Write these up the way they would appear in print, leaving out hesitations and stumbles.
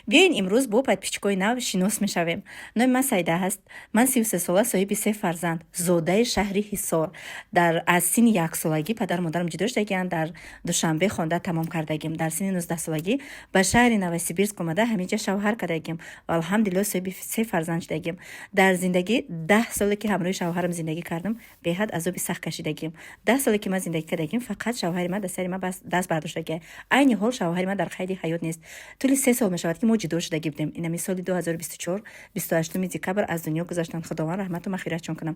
Биёин, имрӯз бо подписчикои нав шинос мешавем. Номи ман Саида ҳаст. Ман 33 сола, соҳиби се фарзанд, зодаи шаҳри Ҳисор. Дар аз синни 1 солагӣ падару модарам ҷудо шудагианд. Дар Душанбе хонда тамом кардагим. Дар синни 19 солагӣ ба шаҳри Новосибирск омада, ҳаминҷа шавҳар кардагим ва, алҳамдулилло, соҳиби се фарзанд шудагим. Дар зиндагӣ 10 соле ки ҳамроҳи шавҳарам зиндагӣ кардам, беҳад азоби сахт кашидагим. 10 соле ки ман зиндагӣ кардагим, фақат шавҳари ман дар сари ман даст бардоштагия. Айни ҳол шавҳари ман дар қайди ҳаёт нест. Тӯли 3 сол мешавад, ки мо ҷудо шудагӣ будем. Инами соли 2024, 28 декабр аз дунё гузаштанд. Худованд раҳмату мағфиратшон кунам.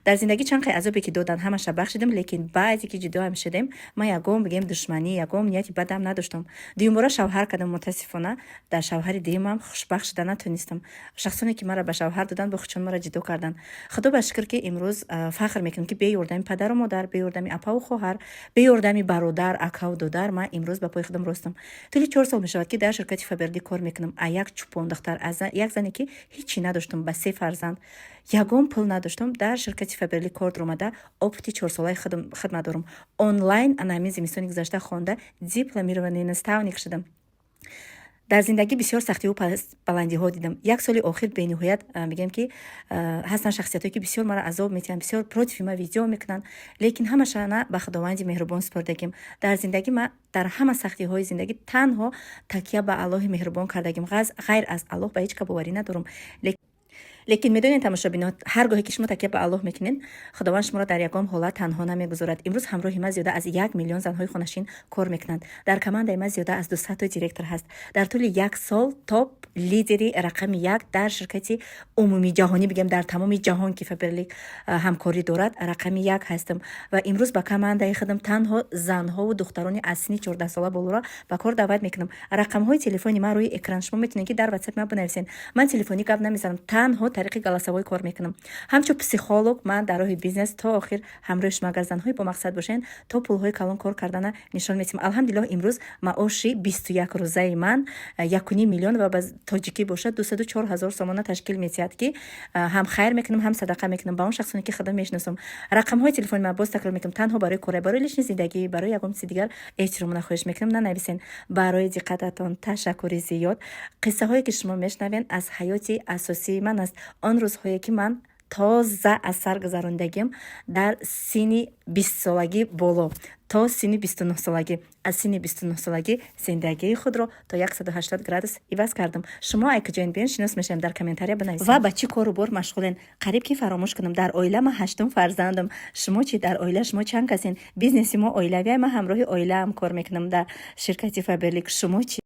Дар зиндагӣ чанд қай азобе ки доданд, ҳамаша бахшидам, лекин баъде ки ҷудоам шудем, ман ягон, бигем, душманӣ, ягон нияти бадам надоштам. Дуюмбора шавҳар кардам. Мутаассифона, дар шавҳари дуюмам хушбахт шуда натонистам. Шахсоне ки маро ба шавҳар доданд, бо худшон маро ҷудо карданд. Худо ба шукр, ки имрӯз фахр мекунам, ки бе ёрдами падару модар, бе ёрдами апаву хоҳар, бе ёрдами бародар, акаву додар ман имрӯз ба пои худам ростам. Тӯли 4 сол мешавад, ки дар ширкати Фаберлик кор мекунам. А як чӯпондухтар, аз як зане ки ҳечи надоштам, ба се фарзанд, ягон пул надоштам, дар ширкати Фаберлик кор даромада, опыти 4 солаи хидмат дорам. Онлайн ана ҳамин зимистони гузашта хонда, дипломированный наставник шудам. Дар зиндагӣ бисёр сахтиҳу баландиҳо дидам. Як соли охир бениҳоят, мегӯям, ки ҳастанд шахсиятҳое, ки бисёр маро азоб метиҳанд, бисёр против ма видео мекунанд, лекин ҳамашана ба Худованди меҳрубон супордагим. Дар зиндагӣ ма дар ҳама сахтиҳои зиндагӣ танҳо такя ба Аллоҳи меҳрубон кардагим. Ғайр аз Аллоҳ ба ҳеҷ ка боварӣ надорам. Лекин медонед, тамошобино, ҳар гоҳе ки шумо такя ба Аллоҳ мекунед, Худованд шуморо дар ягон ҳолат танҳо намегузорад. Имрӯз ҳамроҳи ман зиёда аз 1 миллион занҳои хонашин кор мекунанд. Дар командаи ман зиёда аз 200 директор ҳаст. Дар тӯли як сол топ лидери рақами як дар ширкати умумии ҷаҳонӣ, бигем, дар тамоми ҷаҳон, ки Фаберлик ҳамкорӣ дорад, рақами як ҳастам. Ва имрӯз ба командаи худам танҳо занҳову духтарони аз синни 14 сола болоро ба кор даъват мекунам. Рақамҳои телефони ман рӯи экран. Шумо метавонед, ки дар ватсап ман бинависед. Ман телефонӣ гап намезанам, танҳо тариқи голосовой кор мекунам. Ҳамчун психолог ман дар роҳи бизнес то охир ҳамроҳи шумо. Агар занҳои бомақсад бошед, то пулҳои калон кор кардана нишон медиҳем. Алҳамдулиллоҳ, имрӯз маоши 21 рӯзаи ман 1,5 миллион ва ба тоҷикӣ бошад, 204 ҳазор сомона ташкил медиҳад, ки ҳам хайр мекунам, ҳам садақа мекунам ба он шахсоне, ки худам мешиносам. Рақамҳои телефони ман, боз такрор мекунам, танҳо барои кора, барои личный зиндагӣ, барои ягон чизи дигар эҳтиромона хоҳиш мекунам, нанависен. Барои диққататон ташаккури зиёд. Қиссаҳое, ки шумо мешунавед, аз ҳаёти асосии ман аст, он рӯзҳое, ки ман тоза аз сар гузарондагим дар синни 20 солагӣ боло то синни 29 солагӣ. Аз синни 29 солагӣ зиндагии худро то 180 градус иваз кардам. Шумо ай куҷоин? Биён, шинос мешавем, дар комментария бинависед ва ба чӣ кору бор машғулен. Қариб ки фаромӯш кунам, дар оила ман ҳаштум фарзандам. Шумо чи? Дар оила шумо чанд касен? Бизнеси мо оилавия, ман ҳамроҳи оилаам кор мекунам дар ширкати Фаберлик. Шумо чи?